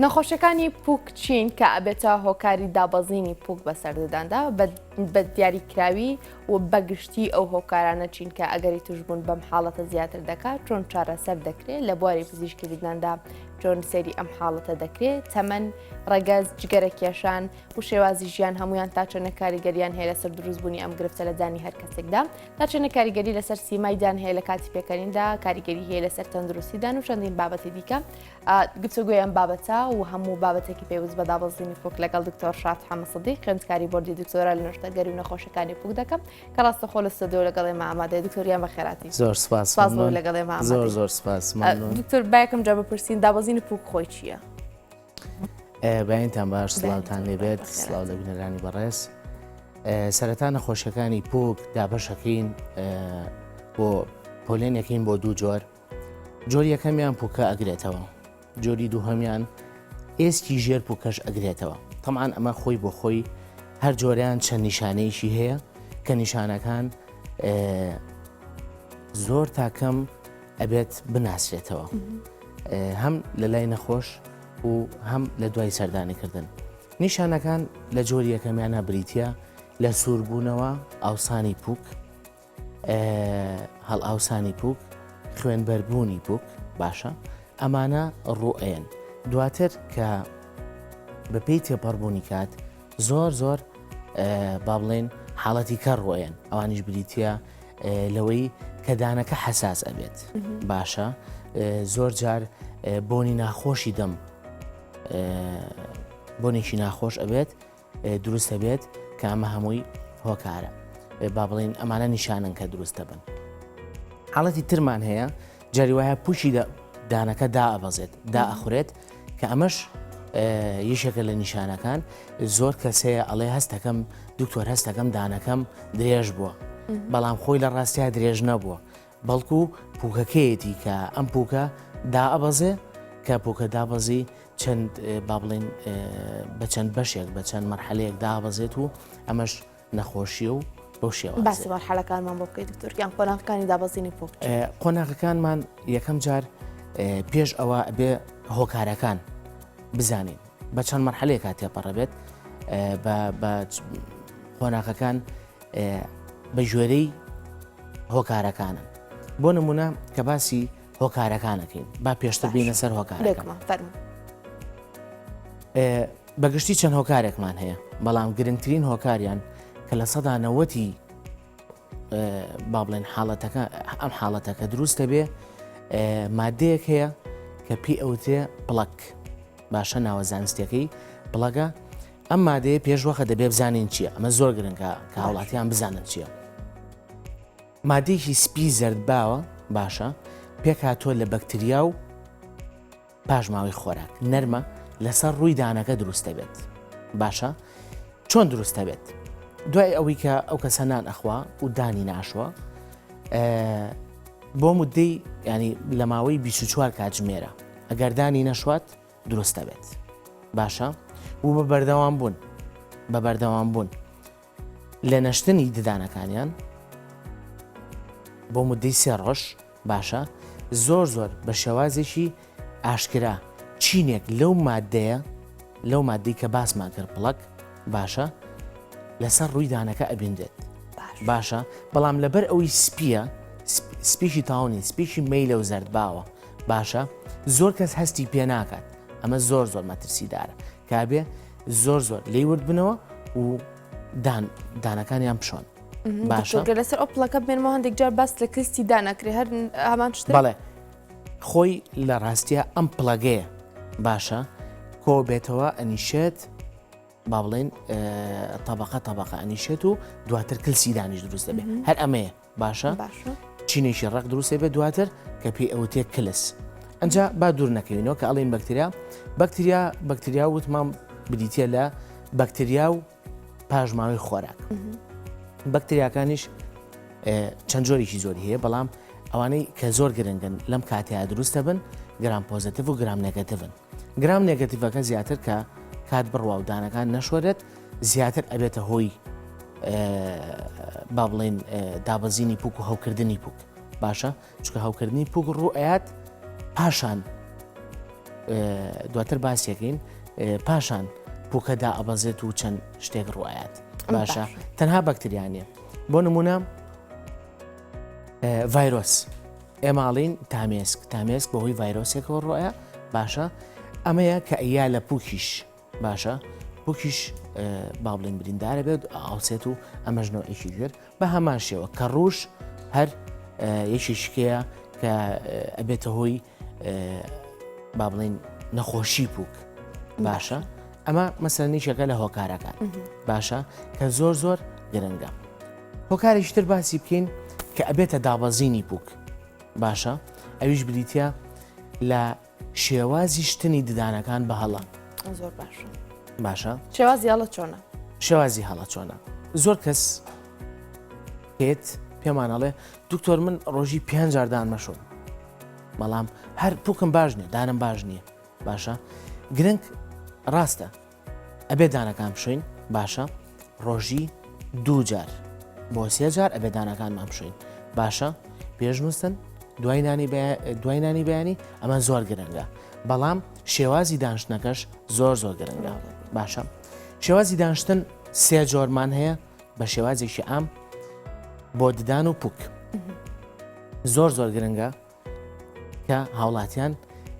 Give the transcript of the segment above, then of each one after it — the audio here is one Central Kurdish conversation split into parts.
نەخۆشیەکانی پوک چین کە ئەبێتە هۆکاری دابەزینی پوک بەسەر دداندا بە دیاریکراوی و بەگشتی ئەو هۆکارانە چین کە ئەگەری توشبوون بەم حاڵەتە زیاتر دەکات چۆن چارەسەر دەکرێت لە بواری پزیشکی دداندا چۆن سەیری ئەم حاڵەتە دەکرێت تەمەن ڕەگەز جگەرە کێشان و شێوازی ژیان هەمویان تا چەنە کاریگەریان هەیە لەسەر دروستبوونی ئەم گرفتە لە دانی هەر کەسێکدا تا چەنە کاریگەری لەسەر سیمای دان هەیە لە کاتی پێکەنیندا کاریگەری هەیە لەسەر تەندروستی دان و چەندین بابەتی دیکە گفتوگۆی ئەم بابەتە و هەموو بابەتێکی پێویست بە دابەزینی پوک لەگەڵ دکتۆر شاد حەمە سدیق خوێندکاری بۆردی دکتۆرا لە نەشتەرگەری و نەخۆشەکانی پوک دەکەم کە ڕاستەخۆ لە ستۆدیۆ لەگەڵ ئێمە ئامادەیە. دکتۆر گیان بەخێرهاتی. زۆر سپاس سپاس بۆ لەگەڵ ئێمە ئامادەی. زۆر زۆر سپاس مەمنون. دکتۆر با یەکەم جار بپرسین دابەزینی پوک خۆی چییە؟ بەینتان باش سڵاوتان لێبێت سڵاو لە بینەرانی بەڕێز سەرەتا نەخۆشیەکانی پوک دابەشەکەین بۆ پۆلێنەکەین بۆ دوو جۆر جۆری یەکەمیان پوکە ئەگرێتەوە جۆری دووهەمیان ئێسکی ژێر پوکەش ئەگرێتەوە تەمان ئەمە خۆی بۆ خۆی هەر جۆریان چەند نیشانەیەکی هەیە کە نیشانەکان زۆر تاکەم ئەبێت بناسرێتەوە هەم لە لای نەخۆش و هەم لە دوای سەردانیکردن نیشانەکان لە جۆری یەکەمیانە بریتە لە سووربوونەوە ئاوسانی پوک هەڵئاوسانی پوک، خوێنبەربوونی پوک، باشە ئەمانە ڕوئەیەن دواتر کە بەپێی تێپەڕبوونی کات زۆر زۆر با بڵێن حاڵەتی کە ڕۆیەن ئەوانیش بریتە لەوەی کە دانەکە حەساس ئەبێت باشە زۆر جار بۆنی ناخۆشی دەم بۆنێکی ناخۆش ئەبێت دروست دەبێت کە ئەمە هەمووی هۆکارە با بڵین ئەمانە نیشانن کە دروست دەبن حاڵەتی ترمان هەیە جاری وایە پوشی دانەکە دائەبەزێت دا ئەخورێت کە ئەمەش یشێکە لە نیشانەکان زۆر کەس هەیە ئەڵێ هەستەکەم دکتۆر هەستەکەم دانەکەم درێژ بووە بەڵام خۆی لە ڕاستیا درێژ نەبووە بەڵکو پوکەکەیەتی کە ئەم پوکە دائەبەزێ کە پوکە دابەزی چەند با بڵێن بە چەند بەشێک بە چەند مەرحەلەیەک دابەزێت و ئەمەش نەخۆشیە و بەو شێوازە. باسی مەرحەلەکانمان بۆ بکەیت دکتۆر گیان قۆناغەکانی دابەزینی پوک چین؟ قۆناغەکانمان یەکەم جار پێش ئەوە ئەبێ هۆکارەکان بزانین بە چەند مەرحەلەیەکا تێپەڕەبێت بە قۆناغەکان بە گوێرەی هۆکارەکانن بۆ نمونە کە باسی هۆکارەکانەکەین با پێشتر بینە سەر هۆکارەکان بەگشتی چەند هۆکارێکمان هەیە بەڵام گرنگترین هۆکاریان کە لە سەدا نەوەتی با بڵێن حاڵەتەکە ئەم حاڵەتەکە دروستە بێ مادەیەک هەیە کە پێی ئەوترێ plaque باشە ناوە زانستیەکەی plaque ە ئەم مادەیە پێشوەخە دەبێ بزانین چییە ئەمە زۆر گرنگە کە هاوڵاتیان بزانن چییە مادەیەکی سپی زەردباوە باشە پێکهاتووە لە بەکتریا و پاشماوەی خۆراک نەرمە لەسەر ڕووی دانەکە دروست دەبێت باشە چۆن دروست دەبێت دوای ئەوەی کە ئەو کەسە نان ئەخوا و دانی ناشوە بۆ مدەی ینی لە ماوەی 24 کاتژمێرە ئەگەر دانی نەشوات دروست دەبێت باشە و بە بەردەوام بوون بە بەردەوام بوون لە نەشتنی ددانەکانیان بۆ مدەی سێ ڕۆژ باشە زۆر زۆر بە شێوازێکی ئاشکرا چینێک لەو مادەیە لەو مادەی کە باسمان کرد plaque باشە لەسەر ڕووی دانەکە ئەبینرێت باشە بەڵام لەبەر ئەوەی سپیە سپیشی تاونی سپیشی مەیلە و زەرد باوە باشە زۆر کەس هەستی پێ ناکات ئەمە زۆر زۆر مەترسیدارە کابێ زۆر زۆر لی ورد بنەوە و دان دانەکانیان بشۆن باشە لەسەر ئەو plaque ە بێنمەوە هەندێک جار باس لە کلسی دانەکرێ هەر هەمان شت بەڵێ خۆی لە ڕاستە ئەم plaque ەیە باشە کۆ بێتەوە ئەنیشێت با بڵێن تەبقە تەبقە ئەنیشێت و دواتر کلسی دانیش دروست دەبێت هەر ئەمەیە باشە چینێکی ڕق دروستێ بێت دواتر کە پێی ئەوتێ کلس ئەجا با دوور نەکەوینەوە کە ئەڵین بەکتریا بەکتریا بەکتریا وتمان بریتە لە بەکتریا و پاشماوەی خۆراک بەکتریاکانیش چەند جۆرێکی زۆری هەیە بەڵام ئەوانەی کە زۆر گرنگن لەم کاتەیە دروستە بن gram positive و gram negative ن gram negative ەکە زیاتر کە کات بڕوا و دانەکان نەشۆرێت زیاتر ئەبێتە هۆی با بڵێن دابەزینی پوک و هەوکردنی پوک باشە چکە هەوکردنی پوک ڕوو ئەیات پاشان. دواتر باسیەکەین پاشان پوکە دائەبەزێت و چەند شتێک ڕوایات باشە تەنها بەکتریا نیە بۆ نمونە ڤایرۆس ئێماڵین تامێسک تامێسک بەهۆی ڤایرۆسێکەوە ڕۆیە باشە ئەمەیە کە ئەیا لە پوکیش باشە پوکیش با بڵێن بریندارە بێت ئاوسێت و ئەمەش نەوعێکی تر بە هەمان شێوە کە ڕوش هەر یەکێکیکەیە کە ئەبێتە هۆی با بڵین نەخۆشی پوک باشە ئەمە مەسەنیشەکە لە هۆکارەکان باشە کە زۆر زۆر گرنگە هۆکارێکی تر باسی بکەین کە ئەبێتە دابەزینی پوک باشە ئەویش بریتە لە شێوازی شتنی ددانەکان بە هەڵە. زۆر باشە. باشە. شێوازی هەڵە چۆنە؟ شێوازی هەڵە چۆنە؟ زۆر کەس پێت پێمان ئەڵێ دکتۆر من ڕۆژی پێ جار دان مەشۆم بەڵام هەر پوکم باش نییە دانم باش نییە باشە گرنگ ڕاستە ئەبێ دانەکان بشۆین باشە ڕۆژی دوو جار بۆ سێ جار ئەبێ دانەکانمان بشۆین باشە پێش نووسن دوای نانی دوای نانی بەیانی ئەمە زۆر گرنگە بەڵام شێوازی دانشتنەکەش زۆر زۆر گرنگە باشە شێوازی دانشتن سێ جۆرمان هەیە بە شێوازێکی عام بۆ ددان و پوک زۆر زۆر گرنگە کە هاوڵاتیان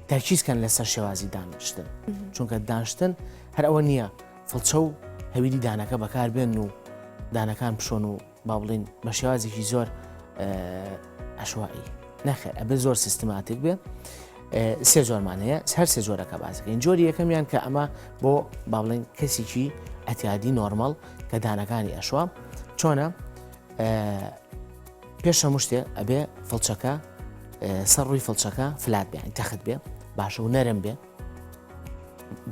تەرکیز کەن لەسەر شێوازی دانشتن چونکە دانشتن هەر ئەوە نییە فڵچە و هەویری دانەکە بەکاربێن و دانەکان بشۆن و با بڵین بە شێوازێکی زۆر عشوایی نەخێر ئەبێ زۆر سیستماتیک بێ سێ جۆرمان هەیە هەر سێ جۆرەکە باسەکەین جۆری یەکەمیان کە ئەمە بۆ با بڵین کەسێکی ئەتیادی نۆرمەڵ کە دانەکانی ئەشوە چۆنە پێش هەموو شتێ ئەبێ فڵچەکە سەر ڕووی فڵچەکە flat بێ تەخت بێ باشە و نەرم بێ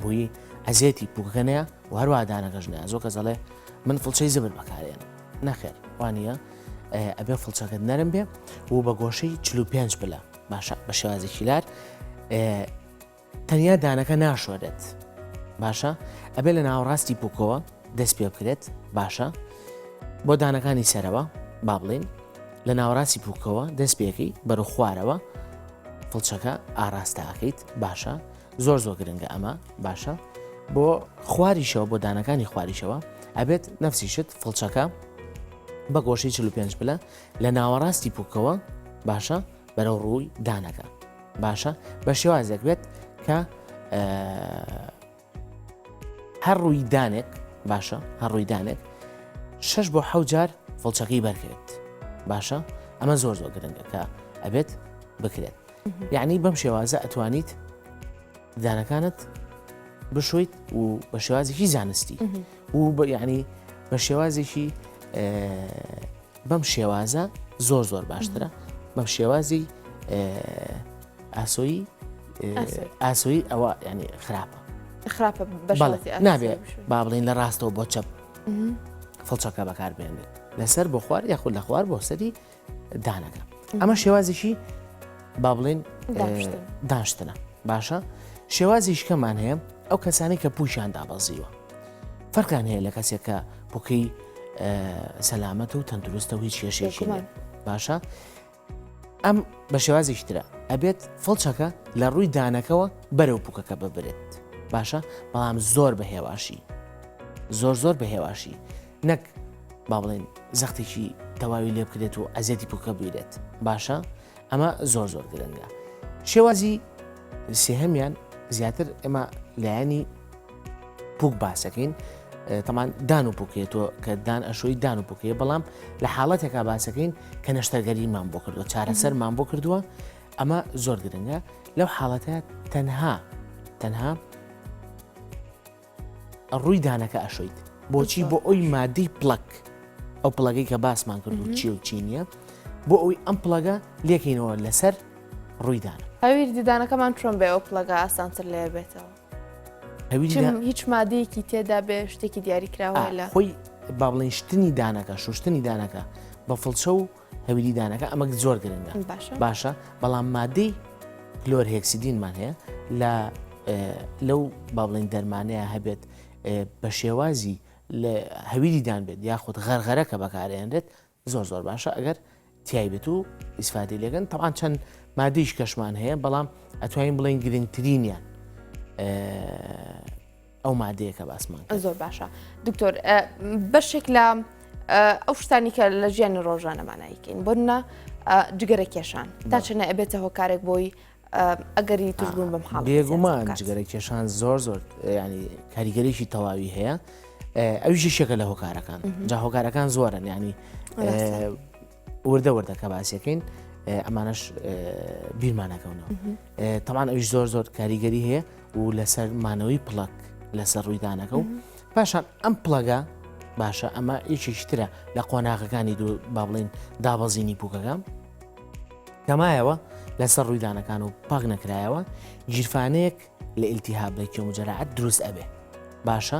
بووی ئەزێتی پوکەکە نەیە و هەروە دانەکەش نەیە زۆر کەس دەڵێ من فڵچەی زبر بەکارێن نەخێر وانە ئەبێ فڵچەکەت نەرم بێ و بە گۆشەی 45 پلە باشە بە شێوازێکی لار تەنیا دانەکە ناشۆرێت باشە ئەبێ لە ناوەڕاستی پوکەوە دەست پێ بکرێت باشە بۆ دانەکانی سەرەوە با بڵین لە ناوەڕاستی پوکەوە دەست پێەکەی بەرە خوارەوە فڵچەکە ئاراستاکەیت باشە زۆر زۆر گرنگە ئەمە باشە بۆ خواریشەوە بۆ دانەکانی خواریشەوە ئەبێت نەفسی شت فڵچەکە بە گۆشەی 45 پلە لە ناوەڕاستی پوکەوە باشە بەرەو ڕووی دانەکە باشە بە شێوازێک بێت کە هەر ڕووی دانێک باشە هەر ڕووی دانێک شش بۆ حەو جار فڵچەکەی بەرکەوێت باشە ئەمە زۆر زۆر گرنگە کە ئەبێت بکرێت یعنی بەم شێوازە ئەتوانیت دانەکانت بشۆیت و بە شێوازێکی زانستی و یعنی بە شێوازێکی بەم شێوازە زۆر زۆر باشترە بەم شێوازی ئاسۆیی ئاسۆیی ئەوە ینی خراپە خراپە نابێ با بڵین لە ڕاستەوە بۆ چەپ فڵچەکە بەکاربێنێت لەسەر بۆ خوار یاخود لە خوار بۆ سەری دانەکە ئەمە شێوازێکی با بڵێن داشتنە باشە شێوازی شکەمان هەیە ئەو کەسانی کە پوشیان دابەزیوە فەرقیان هەیە لە کەسێک کە پوکەی سەلامەت و تەندروستە و هیچ کێشێکی باشە ئەم بە شێوازێکی ترە ئەبێت فڵچەکە لە ڕووی دانەکەوە بەرەو پوکەکە ببرێت باشە بەڵام زۆر بە هێواشی زۆر زۆر بە هێواشی نەک با بڵێن زەختێکی تەواوی لێ بکرێت و ئەزیەتی پوکە بیرێت باشە ئەمە زۆر زۆر گرنگە شێوازی سێهەمیان زیاتر ئێمە لایەنی پوک باسەکەین تەمان دان و پوکێ تۆ کە دان ئەشۆی دان و پوکەیە بەڵام لە حاڵەتێکا باسەکەین کە نەشتەرگەریمان بۆ کردووە چارەسەرمان بۆ کردووە ئەمە زۆر گرنگە لەو حاڵەتە تەنها تەنها ڕووی دانەکە ئەشۆیت بۆچی بۆ ئەوی مادەی plaque ئەو plaque ەی کە باسمان کرد و چی و چی نییە بۆ ئەوی ئەم plaque ە لێکەینەوە لەسەر ڕووی دانە هەویر ددانەکەمان چۆن بێ ئەو plaque ە ئاسانتر لێ بێتەوە هیچ مادەیەکی تێدا بێ شتێکی دیاری کراوە لە خۆی با بڵێن شتنی دانەکە شوشتنی دانەکە بە فڵچە و هەویری دانەکە ئەمە زۆر گرنگە باشە بەڵام مادەی کلۆر هێکسیدینمان هەیە لە لەو با بڵێن دەرمانەیە هەبێت بە شێوازی لە هەویری دان بێت یاخود غەرغەرە کە بەکارێنرێت زۆر زۆر باشە ئەگەر تای بێت و ئیسفادەی لەگەن تەوان چەند مادەیش کەشمان هەیە بەڵام ئەتوانین بڵێن گرنگترینیان. ئەو مادەیە کە باسمان کرد. زۆر باشە دکتۆر بەشێک لە ئەو شتانی کە لە ژیانی ڕۆژانەمان ئەیکەین بۆ نمونە جگەرە کێشان تا چەنە ئەبێتە هۆکارێک بۆی ئەگەری توشبوون بەم حاڵەتە بێگومان جگەرە کێشان زۆر زۆر ینی کاریگەرێکی تەواوی هەیە ئەویش یەکێکە لە هۆکارەکان جا هۆکارەکان زۆرن ینی وردە وردە کە باسیەکەین ئەمانەش بیرمانەکەونەوە تەمان ئەویش زۆر زۆر کاریگەری هەیە و لەسەر مانەوەی پڵک لەسەر ڕوویدانەکە و پاشان ئەم پڵەگە باشە ئەمە یەکێکترە لە قۆناغەکانی دوو با بڵین دابەزینی پوکەکە کەمایەوە لەسەر ڕوویدانەکان و پاک نەکرایەوە گیرفانەیەک لە ئیلتیهاب لە کێموجەرعەت دروست ئەبێ باشە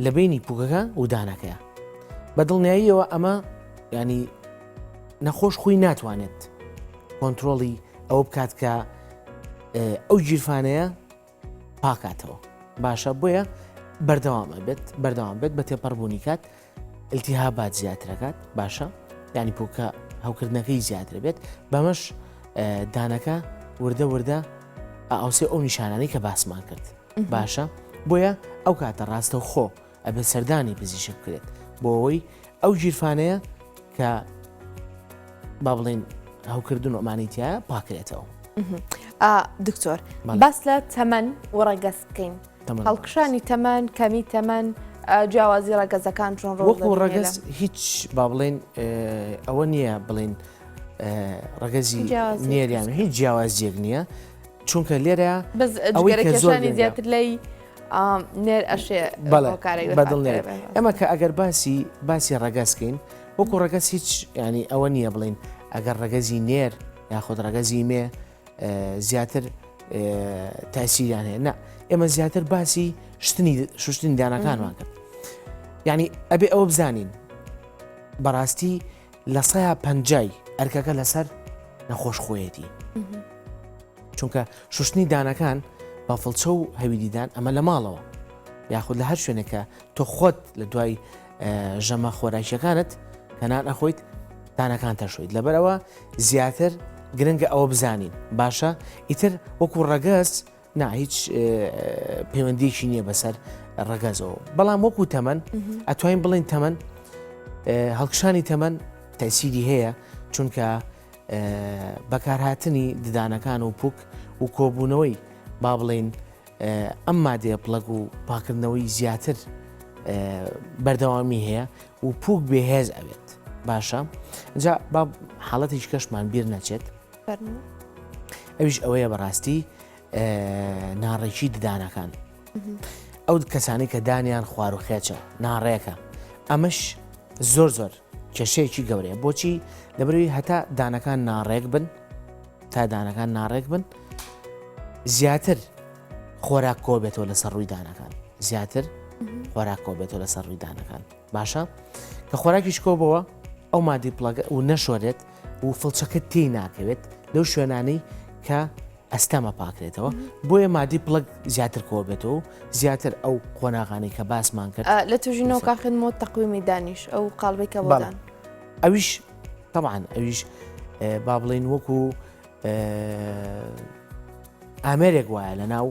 لە بینی پوکەکە و دانەکەیە بە دڵنیاییەوە ئەمە ینی نەخۆش خۆی ناتوانێت کۆنتترۆڵی ئەوە بکات کە ئەو گیرفانەیە پاکاتەوە باشە بۆیە بەردەوام ئەبێت بەردەوام بێت بە تێپەڕبوونی کات التهابات زیاترەکات باشە ینی پوکە هەوکردنەکەی زیاتر بێت بەمەش دانەکە وردە وردە ئاوسێ ئەو نیشانانەی کە باسمان کرد باشە بۆیە ئەو کاتە ڕاستە خۆ ئەبێت سەردانی پزیشک بکرێت بۆ ئەوەی ئەو گیرفانەیە کە با بڵێن هەوکردن و ئەمانی تایە پاکرێتەوە. دکتۆر باس لە تەمەن و ڕەگەز بکەین هەڵکشانی تەمەن کەمی تەمەن جیاوازی ڕەگەزەکان چۆن ڕۆڵ وەکو ڕەگەز هیچ با بڵێن ئەوە نییە بڵێن ڕەگەزی نێریان هیچ جیاوازیەک نییە چونکە لێرە بەس جگەرەکێشانی زیاتر لەی نێر ئەشێ بەدڵنیای ئەمە کە ئەگەر باسی باسی ڕەگەزکەین وەکو ڕەگەز هیچ ینی ئەوە نییە بڵین ئەگەر ڕەگەزی نێر یاخود ڕەگەزی مێ زیاتر تاسیریان هەیە نه ئێمە زیاتر باسی شتنی شوشتنی دانەکانمان کرد یعنی ئەبێ ئەوە بزانین بەڕاستی لە سەیا پەنجای ئەرکەکە لەسەر نەخۆش خۆیەتی چونکە شوشتنی دانەکان بە فڵچە و هەویری دان ئەمە لە ماڵەوە یاخود لە هەر شوێنێکە تۆ خۆت لە دوای ژەمە خۆراکیەکانت کە نان ئەخۆیت دانەکان تەشۆیت لەبەرەوە زیاتر گرنگە ئەوە بزانین باشە ئیتر وەکو ڕەگەز نا هیچ پەیوەندیکی نییە بەسەر ڕەگەزەوە بەڵام وەکو تەمەن ئەتوانین بڵین تەمەن هەڵکشانی تەمەن تەسیری هەیە چونکە بەکارهاتنی ددانەکان و پوک و کۆبوونەوەی با بڵێین ئەم مادەیە پڵەک و پاکردنەوەی زیاتر بەردەوامی هەیە و پوک بێهێز ئەوێت باشە جا با حاڵەتێکی کەشمان بیر نەچێت ئەویش ئەوەیە بەڕاستی ناڕێکی ددانەکان ئەو کەسانی کە دانیان خوار و خێچە ناڕێکە ئەمەش زۆر زۆر کێشەیەکی گەورەیە بۆچی لەبەرئەوەی هەتا دانەکان ناڕێک بن تا دانەکان ناڕێک بن زیاتر خۆراک کۆبێتەوە لەسەر ڕووی دانەکان زیاتر خۆراک کۆبێتەوە لەسەر ڕووی دانەکان باشە کە خۆراکیش کۆبەوە ئەو مادی پڵەگە و نەشۆرێت و فڵچەکە تێی ناکەوێت لەو شوێنانەی کە ئەستەمە پاکرێتەوە بۆیە مادی پڵک زیاتر کۆبێتەوە و زیاتر ئەو قۆناغانەی کە باسمان کرد لە توژینەوە خوێندمەوە تەقویمی دانیش ئەو قاڵبەی کە بۆدان ئەویش طبعا ئەویش با بڵین وەکو ئامێرێک وایە لە ناو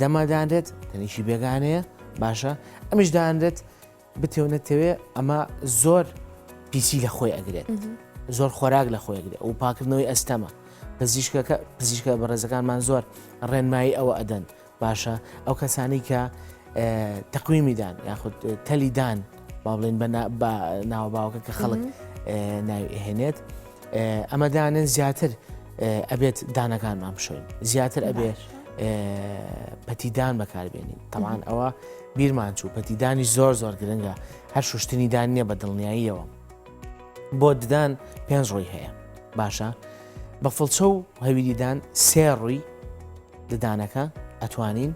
دەمادانرێت تەنیشی بێگانەیە باشە ئەمیش دانرێت بتێ و نەتەوێ ئەمە زۆر پیسی لە خۆی ئەگرێت زۆر خۆراک لە خۆی ئەگرێت و پاکردنەوەی ئەستەمە پزیشکەکە پزیشکە بەڕێزەکانمان زۆر ڕێنمایی ئەوە ئەدەن باشە ئەو کەسانی کە تەقویمی دان یاخود تەلی دان با بڵێن بە ناوە باوەکە کە خەڵک ناوی ئەهێنێت ئەمە دانن زیاتر ئەبێت دانەکانمان بشۆین زیاتر ئەبێ پەتیدان بەکاربێنین تەوان ئەوە بیرمان چوو پەتیدانی زۆر زۆر گرنگە هەر شوشتنی دان نییە بە دڵنیاییەوە بۆ ددان پێنج ڕووی هەیە باشە بە فڵچە و هەویریدان سێ ڕووی ددانەکە ئەتوانین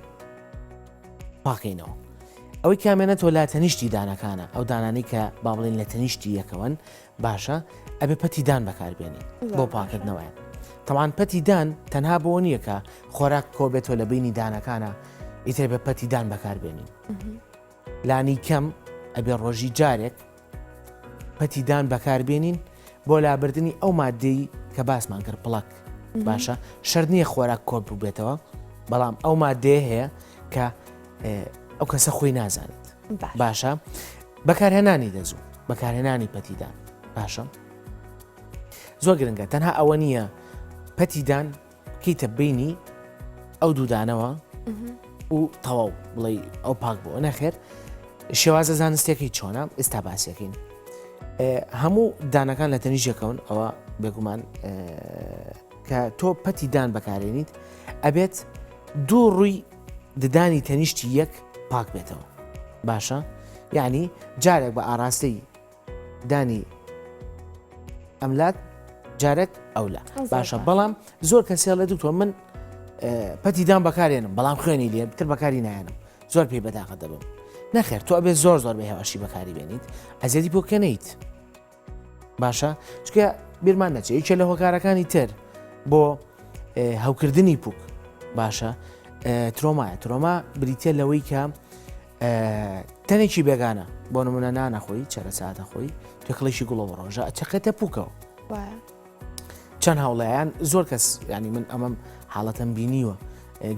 پاکەینەوە ئەوەی کامێنەتەوە لا تەنیشتی دانەکانە ئەو دانانی کە با بڵین لە تەنیشتی یەکەوەن باشە ئەبێ پەتی دان بەکاربێنین بۆ پاکردنەوەیان تەوان پەتی دان تەنها بۆ نییە کە خۆراک کۆبێتەوە لە بینی دانەکانە ئیتر بە پەتی دان بەکاربێنین لانی کەم ئەبێ ڕۆژی جارێک پەتی دان بەکاربێنین بۆ لابردنی ئەو مادەی کە باسمان کرد پڵک باشە شەر نییە خۆراک کۆ ببێتەوە. بەڵام ئەو مادەیە هەیە کە ئەو کەسە خۆی نازانێت باشە بەکارهێنانی دەزوو بەکارهێنانی پەتیدان باشە زۆر گرنگە تەنها ئەوە نییە پەتیدان بکەیتە بینی ئەو دوودانەوە و تەواو بڵێ ئەو پاک بۆ نەخێر شێوازە زانستێکی چۆنە ئێستا باسیەکەین هەموو دانەکان لە تەنیژەکەون ئەوە بێگومان کە تۆ پەتی دان بەکارێنیت ئەبێت دوو ڕووی ددانی تەنیشتی یەک پاک بێتەوە باشە یعنی جارێک بە ئاراستەی دانی ئەملات جارێک ئەولا باشە بەڵام زۆر کەسێڵێ دکتۆر من پەتی دان بەکارێنم بەڵام خوێنی لێ تر بەکاری نایەنم زۆر پێی بەداقە دەبم نەخێر تۆ ئەبێ زۆر زۆر بە هێواشی بەکاری بێنیت ئەزیەتی بۆ کەنیت باشە چکە بیرمان نەچێت یەکێ لە هۆکارەکانی تر بۆ هەوکردنی پوک باشە ترۆمایە ترۆما بریتە لەوەی کە تەنێکی بێگانە بۆ نمونە نانە خۆی چەرەساتە خۆی تێکڵێکی گوڵە بە ڕۆژە ئەچەقێتە پوکەوە چەند هاوڵیان زۆر کەس ینی من ئەمەم حاڵەتم بینیوە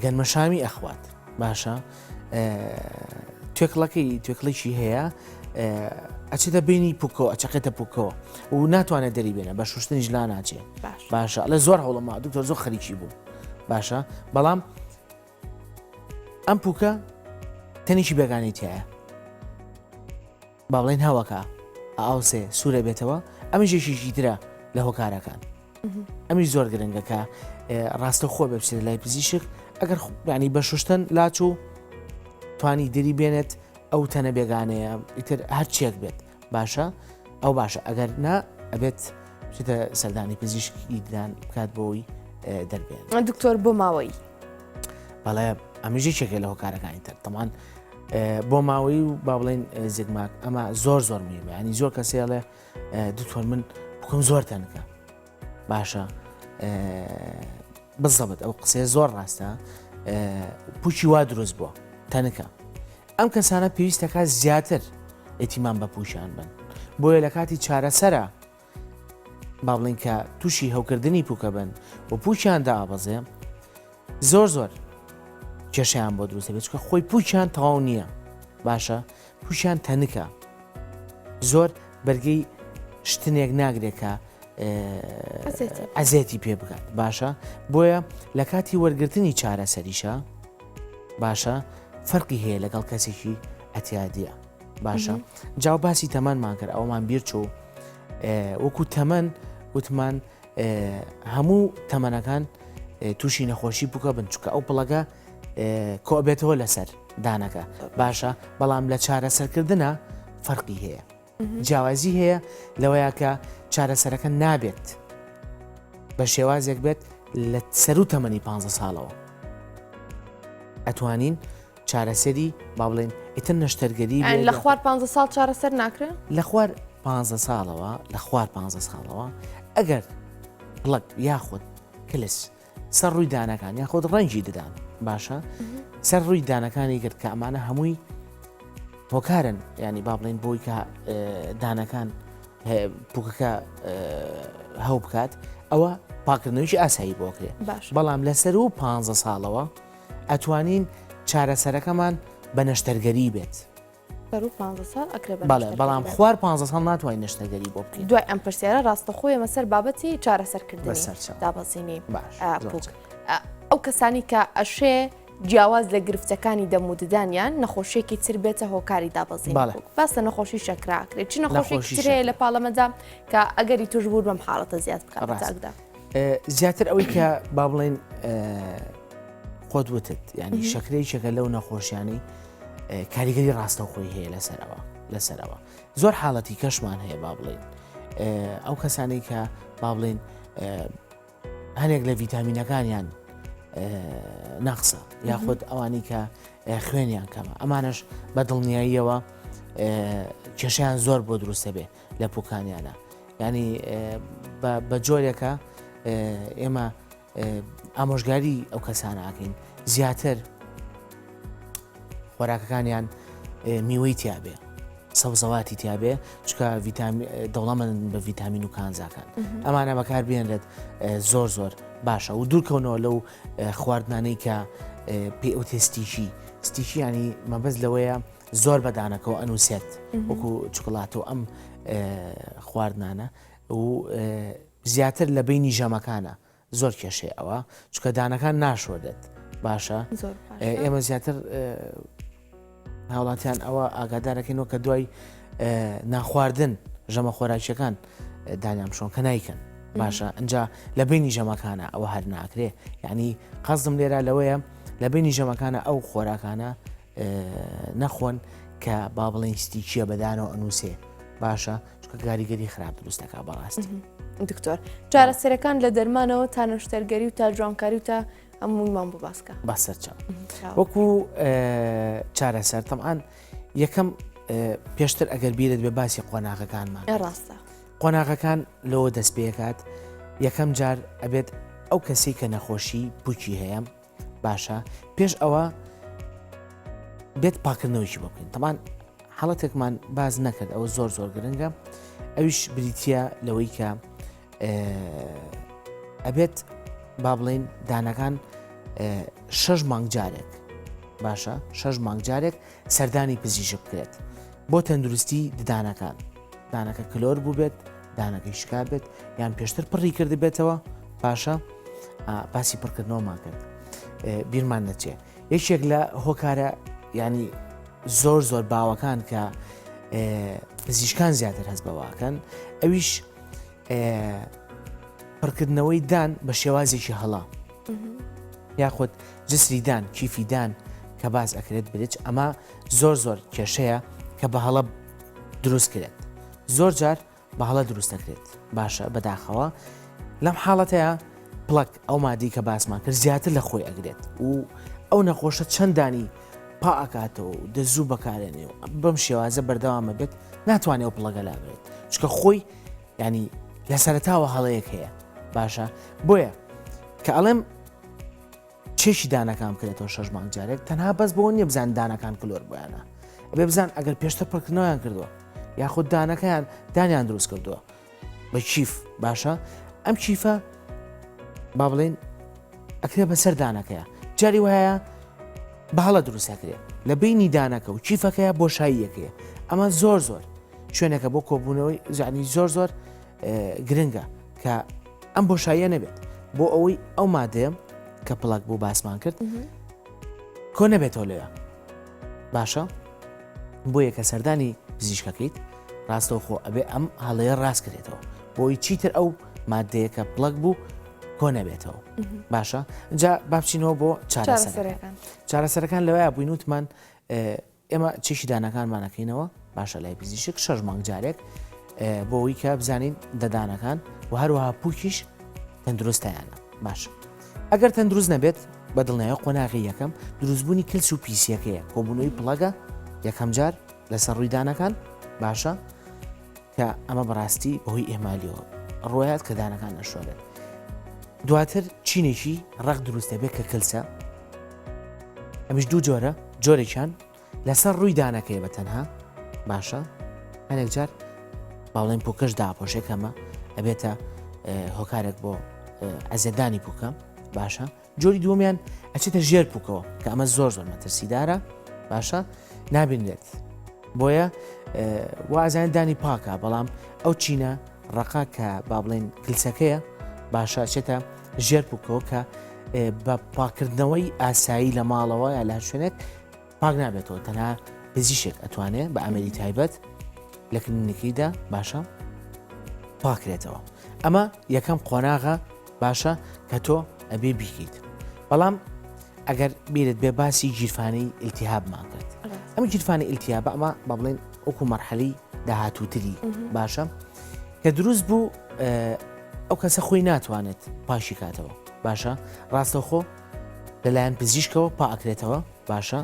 گەنمەشامی ئەخوات باشە توێکڵەکەی توێکڵێکی هەیە ئەچێتە بینی پوکەوە ئەچەقێتە پوکەوە و ناتوانێت دەری بێنە بە شوشتنیش لا ناچێ باشە لە زۆر هەوڵەما دکتۆر زۆر خەریکی بوو باشە بەڵام ئەم پوکە تەنێکی بێگانەی تایە با بڵێن هەوەکە ئاوسێ سوورە بێتەوە ئەمە ژێشێکی ترە لە هۆکارەکان ئەمی زۆر گرنگە کە ڕاستە خۆ بچێت لای پزیشک ئەگەر ینی بە شوشتن لاچوو توانی دەری بێنێت ئەو تەنە بێگانەیە ئیتر هەرچێک بێت باشە ئەو باشە ئەگەر نا ئەبێت بچێتە سەردانی پزیشکی ددان بکات بۆی دەربێن دکتۆر بۆ ماوەی بەڵێ ئەمەش یەکێکە لە هۆکارەکانی تر تەمان بۆ ماوەی و با بڵێن زگماک ئەمە زۆر زۆر مهمە ینی زۆر کەسێڵێ دکتۆر من بکەم زۆر تەنکە باشە بزەبت ئەو قسەیە زۆر ڕاستە پوچی وا دروست بووە تەنکە ئەم کەسانە پێویستەکە زیاتر ئیتیمان بە پوشیان بن بۆیە لە کاتی چارەسەرە با بڵین کە تووشی هەوکردنی پوکە بن و پوچیان دابەزێ زۆر زۆر کێشیان بۆ دروستە بێت چکە خۆی پوچیان تەواو نییە باشە پوچیان تەنکە زۆر بەرگەی شتنێک ناگرێت کە ئەزێتی پێ بکات باشە بۆیە لە کاتی وەرگرتنی چارەسەریشە باشە فەرقی هەیە لەگەڵ کەسێکی ئەتیادیە باشە جاو باسی تەمەنمان کرد ئەومان بیر چوو وەکو تەمەن وتمان هەموو تەمەنەکان تووشی نەخۆشی بکە بن چکە ئەو پڵەگە کۆبێتەوە لەسەر دانەکە باشە بەڵام لە چارەسەرکردە فەرقی هەیە جیاوازی هەیە لەوەیە کە چارەسەرەکە نابێت بە شێوازێک بێت لە سەرو تەمەنی پ ساڵەوە ئەتوانین چارەسەری با بڵێن ئیتر نەشتەرگەری لە خوار پ ساڵ چارەسەر ناکرێت لە خوار پ ساڵەوە لە خوار پ ساڵەوە ئەگەر پڵک یاخود کلس سەر ڕووی دانەکان یاخود ڕەنگی ددان باشە سەر ڕووی دانەکانی گرت کە ئەمانە هەمووی هۆکارن ینی با بڵێن بۆی کە دانەکان پوکەکە هەو بکات ئەوە پاکردنەوەی ئاسایی بۆکرێ بەڵام لەسەر و پ ساڵەوە ئەتوانین چارەسەرەکەمان بە نەشتەرگەری بێت. سەروو پانزە ساڵ ئەکرێ بە بەڵێ نەشتەرگەری بەڵام بێت. خوار پانزە ساڵ ناتوانین نەشتەرگەری بۆ بکەین. دوای ئەم پرسیارە ڕاستەخۆ ئێمە سەر بابەتی چارەسەرکردنی بەسەرچاو. دابەزینی باش ئا، زۆر پوک چاک. ئا، ئەو کەسانی کە ئەشێ جیاواز لە گرفتەکانی دەم و ددانیان نەخۆشیەکی تر بێتە هۆکاری دابەزینی بەڵێ. پوک باس لە نەخۆشی شەکرە ئەکرێت چ نەخۆشیەکی نەخۆشی تر هەیە شەکرە. لە پاڵەمەدا کە ئەگەری توشبوون بەم حاڵەتە زیاد بکات لە ڕاست. تاکدا؟ ئێ، زیاتر ئەوەی کە با بڵێین ئێ، خۆت وتت یعنی شەکرە یەکێکە لەو نەخۆشیانەی کاریگەری ڕاستەوخۆی هەیە لەسەرەوە لەسەرەوە زۆر حاڵەتی کەشمان هەیە با بڵین ئەو کەسانەی کە با بڵین هەنێک لە ڤیتامینەکانیان ناقسە یاخود ئەوانی کە خوێنیان کەمە ئەمانش بە دڵنیاییەوە کێشیان زۆر بۆ دروستە بێ لە پوکانیانە ینی بە جۆرێکە ئێمە ئامۆژگاری ئەو کەسانە ئەکەین زیاتر خۆراکەکانیان میوەی تیابێ. سەوزەواتی تیابێ چکە دەوڵەمەندن بە ڤیتامین و کانزاکان ئەمانە بەکار بێنرێت زۆر زۆر باشە و دوورکەونەوە لەو خواردنانەی کە پێ ئەوتێ sticky sticky ینی مەبەست لەوەیە زۆر بەدانەکەەوە ئەنووسێت وەکو چکڵاتە و ئەم خواردنانە و زیاتر لە بینی ژەمەکانە زۆر کێشەیە ئەوە چکە دانەکان ناشۆرێت باشە ئێمە زیاتر هاوڵاتیان ئەوە ئاگادارەکەینەوە کە دوای ناخواردن ژەمە خۆراکیەکان دانیان بشۆن کە نیکەن باشە ئەجا لە بینی ژەمەکانە ئەوە هەر ناکرێ یعنی قەزم لێرە لەوەیە لە بینی ژەمەکانە ئەو خۆراکانە نەخۆن کە با بڵێن sticky یە بەدانەوە ئەنووسێ باشە چونکە کاریگەری خراپ دروست دەکات بەڕاستی. دکتۆر چارەسەرەکان لە دەرمانەوە تا نەشتەرگەری و تا جوانکاری و تا هەموویمان بۆ باسکە. بەسەر چاو وەکو چارەسەر تەمان یەکەم پێشتر ئەگەر بیرت بێ باسی قۆناغەکانمان ڕاستە قۆناغەکان لەوە دەست پێکات یەکەم جار ئەبێت ئەو کەسی کە نەخۆشی پوکی هەیە باشە پێش ئەوە بێت پاکردنەوەیکی بۆ بکەین تەمان حاڵەتێکمان باز نەکرد ئەوە زۆر زۆر گرنگە ئەویش بریتە لەوەی کە ئەبێت با بڵین دانەکان شەش مانگ جارێک باشە شەش مانگ جارێک سەردانی پزیشک بکرێت بۆ تەندروستی ددانەکان دانەکە کلۆر بووبێت دانەکەی شکا بێت یان پێشتر پڕی کردبێتەوە باشە باسی پڕکردنەوەمان کرد بیرمان نەچێ یەکێک لە هۆکارە ینی زۆر زۆر باوەکان کە پزیشکان زیاتر هەست بەواکەن ئەویش پڕکردنەوەی دان بە شێوازێکی هەڵا یاخود جسری دان کیفی دان کە باز ئەکرێت bridge ئەمە زۆر زۆر کێشەیە کە بە هەڵە دروست کرێت زۆر جار بە هەڵە دروست دەکرێت باشە بەداخەوە لەم حاڵەتەیە plaque ئەو مادی کە باسمان کرد زیاتر لە خۆی ئەگرێت و ئەو نەخۆشە چەندانی پا ئەکاتەوە و دەزوو بەکارێنێ و بەم شێوازە بەردەوامە بێت ناتوانێت ئەو plaque ە لابێت چکە خۆی ینی لە سەرتاوە هەڵەیەک هەیە باشە بۆیە کە ئەڵێم چێکی دانەکان بکرێتەوە شەش مانگ جارێک تەنها بەس بۆ نییە بزان دانەکان کلۆر بۆیانە ئەبێ بزان ئەگەر پێشتر پڕکردنەوەیان کردووە یاخود دانەکەیان دانیان دروست کردووە بە کیف باشە ئەم کیفە با بڵێن ئەکرێ بەسەر دانەکەیە جاری وایە بەهەڵە دروستەکرێت لە بینی دانەکە و کیفەکەیە بۆشاییەکەیە ئەمە زۆر زۆر شوێنێکە بۆ کۆبوونەوەی زیانی زۆر زۆر گرنگە کە ئەم بۆشاییە نەبێت بۆ ئەوەی ئەو مادەیە کە plaque بوو باسمان کرد کۆ نەبێتەوە لەوێ باشە بۆیە کە سەردانی پزیشکەکەیت ڕاستەوخۆ ئەبێ ئەم هەڵەیە ڕاست کرێتەوە بۆی چیتر ئەو مادەیە کە plaque بوو کۆ نەبێتەوە باشە جا بابچینەوە بۆ چارەسەرەکان چارەسەرەکان لەوەیە بووین وتمان ئێمە چێکی دانەکانمان ئەکەینەوە باشە لای پزیشک شەش مانگ جارێک بۆ ئەوی کە بزانین ددانەکان و هەروەها پوکیش تەندروستیانە باش ئەگەر تەندروست نەبێت بە دڵنیایە قۆناغی یەکەم دروستبوونی کلس و پیسیەکەیە کۆبوونەوەی plaque ە یەکەم جار لەسەر ڕووی دانەکان باشە کە ئەمە بەڕاستی بەهۆی ئێمالیەوە ڕۆیات کە دانەکان نەشۆرێت دواتر چینێکی ڕق دروست دەبێت کە کلسە ئەمیش دوو جۆرە جۆرێکیان لەسەر ڕووی دانەکەی بە تەنها باشە هەنێک جار باڵێن پوکەش داپۆشێک کەمە ئەبێتە هۆکارێک بۆ ئەزێدانی پوکە باشە جۆری دووەمیان ئەچێتە ژێر پوکەوە کە ئەمە زۆر زۆر مەترسیدارە باشە نابینرێت بۆیە وازان دانی پاکە بەڵام ئەو چینە ڕقا کە با بڵێن کلسەکەیە باشە چێتە ژێر پوکەوە کە بە پاکردنەوەی ئاسایی لە ماڵەوە یا لە شوێنێک پاک نابێتەوە تەنها پزیشێک ئەتوانێ بە ئامێری تایبەت لە کلینیکیدا باشە پاکرێتەوە ئەمە یەکەم قۆناغە باشە کە تۆ ئەبێ بیکەیت بەڵام ئەگەر بیرت بێ باسی گیرفانی التهابمان کرد ئەم گیرفانی التهاب ئەمە بە بڵێن وەکو مەرحەلی داهاتووتری باشە کە دروست بوو ئەو کەسە خۆی ناتوانێت پاشی کاتەوە باشە ڕاستەوخۆ لەلایەن پزیشکەوە پاکرێتەوە باشە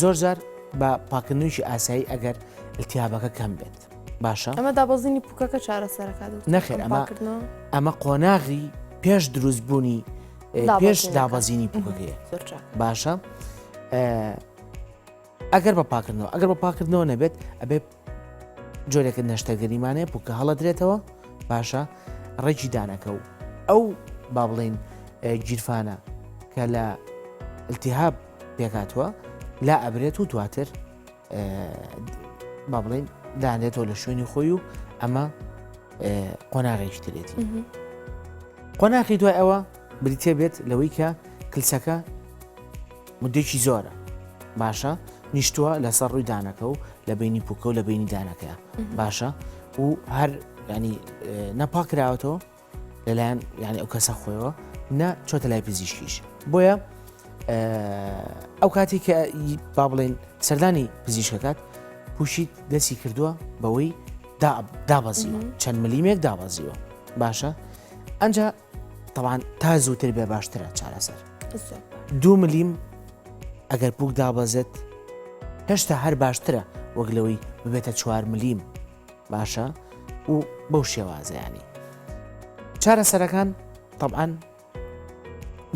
زۆر جار بە پاکردنەوەیکی ئاسایی ئەگەر التیابەکە کەم بێت باشە ئەمە دابەزینی پوکەکە چارەسەرەکە نەخێر ئەمە ئەمە قۆناغی پێش دروستبوونی پێش دابەزینی پوکەکەیە باشە ئەگەر بە پاکردنەوە ئەگەر بە پاکردنەوە نەبێت ئەبێ. جۆرێکە نەشتەرگەریمانەیە پوکە هەڵەدرێتەوە باشە ڕێکی دانەکە و ئەو با بڵین گیرفانە کە لە التهاب پێکاتوە لا ئەبرێت و دواتر با بڵین دانێتەوە لە شوێنی خۆی و ئەمە قۆناغێکی ترێتی قۆناغی دوای ئەوە بریتە بێت لەوەی کە کلسەکە مدەێکی زۆرە باشە نیشتووە لەسەر ڕووی دانەکە و لە بینی پوکە و لە بینی دانەکەیە باشە و هەر ینی نەپاکراوەتەوە لەلایەن یعنی ئەو کەسە خۆیەوە نە چۆتە لای پزیشکیش بۆیە ئەو کاتی کە با بڵێن سەردانی پزیشکەکات پوشیت دەستی کردووە بەوەی دابەزیوە چەند ملیمێک دابەزیوە باشە ئەجا تەوان تا زووتر بێ باشترە چارەسەر دوو ملیم ئەگەر پوک دابەزێت هێشتا هەر باشترە وەک لەوەی ببێتە چوار ملیم باشە و بەو شێوازەیانی چارەسەرەکان طبعاان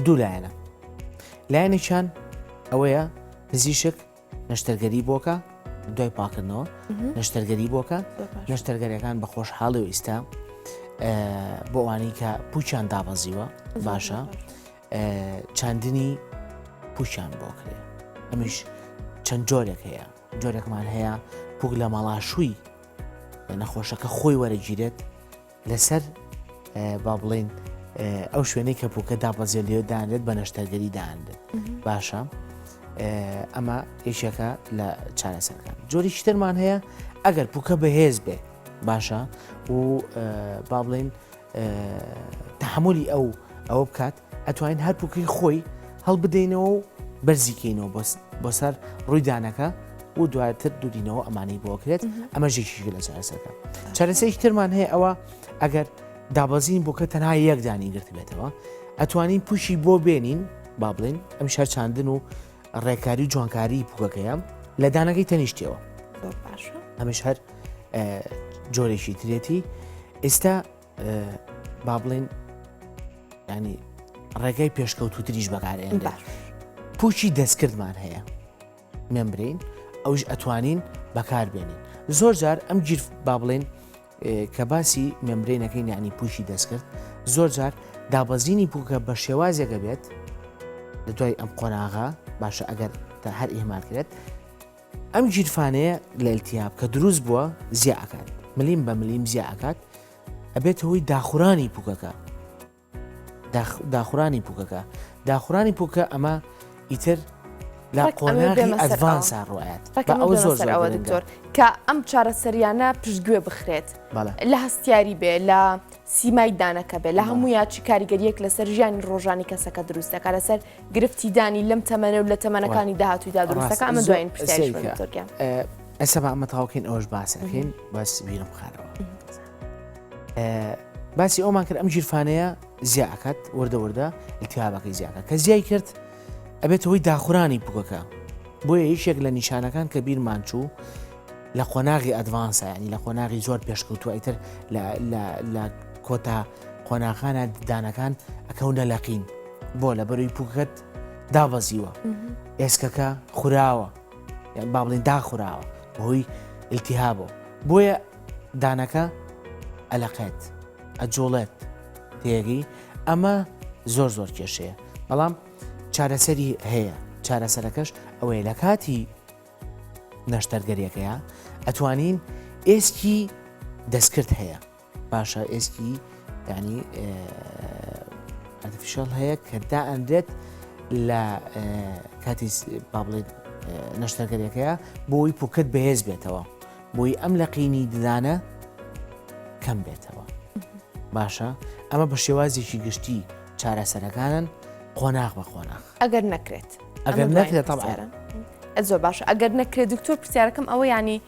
دوو لایەنە لایەنێکیان ئەوەیە پزیشک نەشتەرگەری بۆکە دوای پاکردنەوە نەشتەرگەری بۆکە نەشتەرگەرەکان بە خۆشحاڵی و ئیستا بۆ ئەوانەی کە پوچیان دابەزیوە باشە چاندنی پوچیان بۆ کرێ ئەمیش چەند جۆرێک هەیە جۆرێکمان هەیە پوک لە مەڵاشووی نەخۆشەکە خۆی وەرەگیرێت لەسەر با بڵین ئەو شوێنەی کە پوکە دابەزێ لێ دانرێت بە نەشتەرگەری دانرێت باشە ئەمە یەکێکە لە چارەسەرەکان جۆرێکی ترمان هەیە ئەگەر پوکە بەهێز بێ باشە و با بڵین تحملی ئەو ئەوە بکات ئەتوانین هەر پوکەی خۆی هەڵبدەینەوە و بەرزیکەینەوە بۆ سەر ڕووی دانەکە و دواتر دوورینەوە ئەمانەی بۆ کرێت ئەمە ژێکیشی لە چارەسەرەکە چارەسەرێکی ترمان هەیە ئەوە ئەگەر دابەزین بۆکە تەنها یەک دانی گرتبێتەوە ئەتوانین پوشی بۆ بێنین با بڵێن ئەم شەر چاندن و ڕێکاری و جوانکاری پوکەکەیە لە دانەکەی تەنیشتەوە ئەمش هەر جۆرێکی ترێتی ئێستا با بڵێن ینی ڕێگای پێشکەوتوتریش بەکارێنرێت پوچی دەستکردمان هەیە membrane ئەوش ئەتوانین بەکاربێنین زۆر جار ئەم گیر با بڵێن کە باسی membrane ەکەی یعنی پوچی دەستکرد زۆر جار دابەزینی پوکە بە شێوازێکە بێت لە دوای ئەم قۆناغا باشە ئەگەر تا هەر ئیهمال کرێت ئەم گیرفانەیە لە التهاب کە دروست بووە زیا ئەکات ملیم بە ملیم زیا ئەکات ئەبێتە هۆی داخورانی پوکەکە داخورانی پوکەکە داخورانی پوکە ئەمە ئیتر لە قۆناغی advance ا ڕوایەت ئەوە زۆر زۆر ئەوە دکتۆر کە ئەم چارەسەریانە پشتگوێ بخرێت لە هەستیاری بێ لە سیمای دانەکە بێ لە هەموو یاچی کاریگەریەک لەسەر ژیانی ڕۆژانی کەسەکە دروست دەکات لەسەر گرفتی دانی لەم تەمەنە و لە تەمەنەکانی داهاتوویدا دروست دەکات ئەمە دوایین پرسیاریش بوو دکتۆر گیان. ئێستا با ئەمە تەواوکەین ئەوەش باس ئەکەین بەس بیرم بخەرەوە باسی ئەومان کرد ئەم گیرفانەیە زیا ئەکات وردە وردە التهابەکەی زیاکە کە زیای کرد ئەبێت هۆی داخورانی پوکەکە بۆیە یەکێک لە نیشانەکان کە بیرمان چوو لە قۆناغی advance ە ینی لە قۆناغی زۆر پێشکەوتووە ئیتر لە کۆتا قۆناغانە ددانەکان ئەکەونە لەقین بۆ لە بەروی پوکەکەت دابەزیوە ئێسکەکە خوراوە یان با بڵین داخوراوە بەهۆی التهابەوە بۆیە دانەکە ئەلەقێت ئەجوڵێت تێگەی ئەمە زۆر زۆر کێشەیە بەڵام چارەسەری هەیە چارەسەرەکەش ئەوەیە لە کاتی نەشتەرگەریەکەیە ئەتوانین ئێسکی دەستکرد هەیە باشە ئێسکی ینی artificial هەیە کە دائەنرێت لە کاتی با بڵێت نەشتەرگەریەکەیە بۆی پوکت بەهێز بێتەوە بۆی ئەم لەقینی ددانە کەم بێتەوە باشە ئەمە بە شێوازێکی گشتی چارەسەرەکانن قۆناغ بە قۆناغ ئەگەر نەکرێت ئەگەر نەکرێت طبعا زۆر باشە ئەگەر نەکرێت دکتۆر پرسیارەکەم ئەوە ینی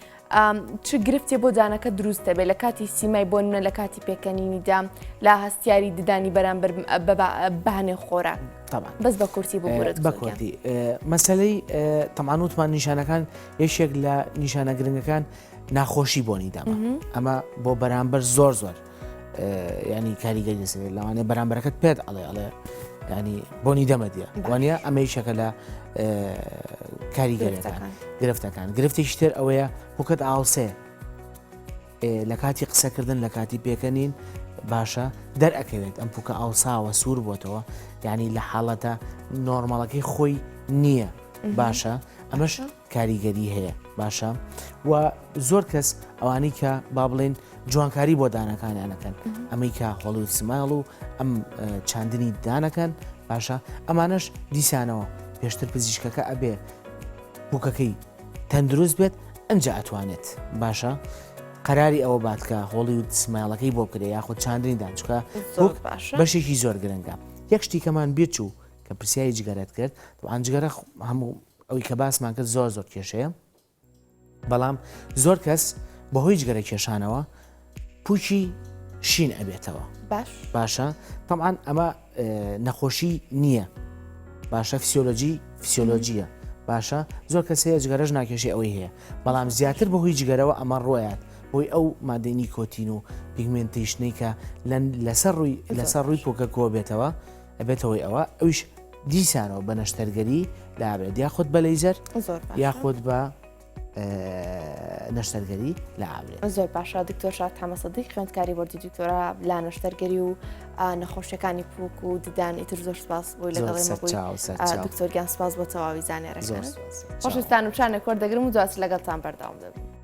چ گرفتێ بۆ دانەکە دروست دەبێت لە کاتی سیمای بۆ نمونە لە کاتی پێکەنینیدا لە هەستیاری ددانی بەرامبەر بەهنێ خۆراک طبعا بەس بە کورتی ببورە بە کورتی مەسەلەی تەمان وتمان نیشانەکان یەکێک لە نیشانە گرنگەکان ناخۆشی بۆنی دەمە ئەمە بۆ بەرامبەر زۆر زۆر ینی کاریگەری لەسەر لەوانەیە بەرامبەرەکەت پێت ئەڵێ ئەڵێ ینی بۆنی دەمە دیە وانە ئەمە یشەکە لە کاریگەریەکان گرفتەکان گرفتێکی تر ئەوەیە پوکەت ئاوسێ. لە کاتی قسەکردن لە کاتی پێکەنین باشە دەرئەکەوێت ئەم پوکە ئاوساوە سوور بۆتەوە یعنی لە حاڵەتە نۆرمەڵەکەی خۆی نییە باشە ئەمەش کاریگەری هەیە باشە و زۆر کەس ئەوانەی کە با بڵێن جوانکاری بۆ دانەکانیانەکەن ئەمەی کە Hollywood smile و ئەم چاندنی دانەکەن باشە ئەمانەش دیسانەوە پێشتر پزیشکەکە ئەبێ پوکەکەی تەندروست بێت ئەجا ئەتوانێت باشە قەراری ئەوە بات کە Hollywood smile ەکەی بۆ بکرێ یاخود چاندنی دان چکە بەشێکی زۆر گرنگە یەک شتیکەمان بیرچوو کە پرسیاری جگەرەت کرد ئەن جگەرە هەموو ئەوی کە باسمان کرد زۆر زۆر کێشەیە بەڵام زۆر کەس بەهۆی جگەرە کێشانەوە پوکی شین ئەبێتەوە باش باشە طبعاان ئەمە نەخۆشی نییە باشە فسیۆلۆجی فسیۆلۆجیە باشە زۆر کەس هەیە جگەرەش ناکێشی ئەوەی هەیە بەڵام زیاتر بەهۆی جگەرەوە ئەمە ڕۆیات بۆی ئەو مادەی نیکۆتین و pigmentation ەی کە لەسەر ڕووی لەسەر ڕووی پۆکە کۆبێتەوە ئەبێتە هۆی ئەوە ئەویش دیسانەوە بە نەشتەرگەری لابرێت یاخود بە لەیزەر یاخود بە نەشتەرگەری لە ئابرێت زۆر باشە دکتۆر شاد حەمەسەدیق خوێندکاری بۆردی دکتۆرا لە نەشتەرگەری و نەخۆشیەکانی پوک و ددان ئیتر زۆر سپاس بۆی لەگەڵ دکتۆر گیان سپاس بۆ تەواوی زانیارەکان خۆشستان و چانە کۆر دەگرم و دواتر لەگەڵتان بەردەوام دەبم.